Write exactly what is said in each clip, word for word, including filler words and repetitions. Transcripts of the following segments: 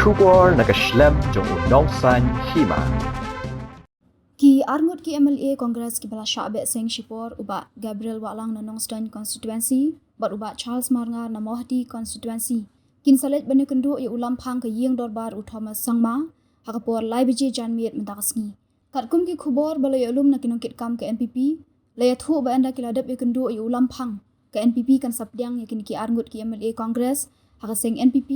Khubor na ka shlem jong u Nongsaiñ Hima. Ki arngut ki M L A Congress kiba la shah beh seng shipor, u Bah Gabriel Wahlang na Nongstoiñ Constituency bad u Bah Charles Marngar na Mawhati Constituency, kin sa leit ban ïakynduh ïa u lamphang ka ïing dorbar u Thomas Sangma ha ka por lai baje janmiet mynta ka sngi. Katkum ki khubor ba la ïoh lum na ki nongkitkam ka N P P, la ïathuh ba ynda ki la dep ïakynduh ïa u lamphang, ka N P P kan sa pdiang ïa kine ki arngut ki M L A Congress ha ka seng N P P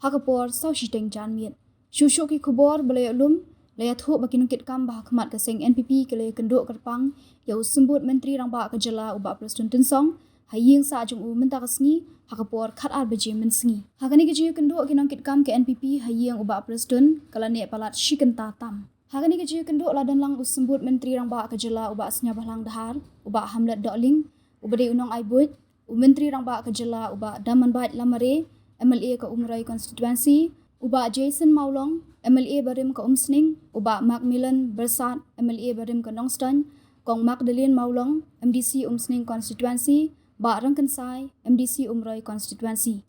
ha ka por saw shiteng janmiet. Shuh shuh ki khubor ba la ïoh lum, la ïathuh ba ki nongkitkam ba ha khmat ka seng N P P ki la ïakynduh kyrpang ïa u Symbud Myntri Rangbah ka jylla u Bah Prestone Tynsong ha ïing sah jong u mynta ka sngi ha ka por khatar baje mynsngi. Ha kane ka jingïakynduh ki nongkitkam ka N P P ha ïing u Bah Prestone ka la neh palat shi kynta tam. Ha kane ka jingïakynduh la don lang u Symbud Myntri Rangbah ka jylla u Bah Sniawbhalang Dhar, u Bah Hamlet Dohling, uba dei u nongai buit, u Myntri Rangbah ka jylla u Bah Damanbait Lamare, M L A ka Umroi Constituency, u Bah Jason Mawlong, M L A barim ka Umsning, u Bah Macmillan Byrsat, M L A barim ka Nongstoiñ, Kong Magdalene Mawlong, M D C Umsning Constituency, Bah Rangkynsai, M D C Umroi Constituency.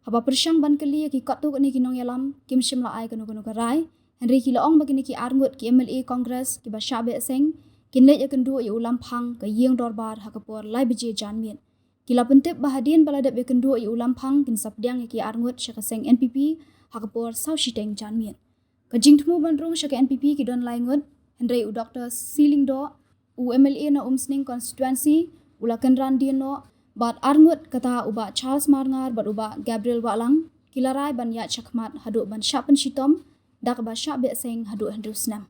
Haba pyrshang ban kylli ïa ki katto katne ki nongïalam, kim shym la ai kano kano ka rai, hynrei ki la ong ba kine ki arngut ki M L A Congress kiba shah beh seng kin leit ïakynduh ïa u lamphang ka ïing dorbar ha ka por lai baje janmiet. Ki la pyntip ba hadien ba la dep ïakynduh ïa u lamphang kin sa pdiang ïa ki arngut sha ka seng N P P ha ka por saw shiteng janmiet. Ka jingthmu ban rung sha ka N P P ki don lai ngut, hynrei u Doktor C. Lyngdoh, u M L A na Umsning Constituency, u la kynran dien noh bad arngut kata u Bah Charles Marngar bad u Bah Gabriel Wahlang ki la rai ban ïaid shakhmat haduh ban shah pynshitom da kaba shah beh seng haduh hynriew snem.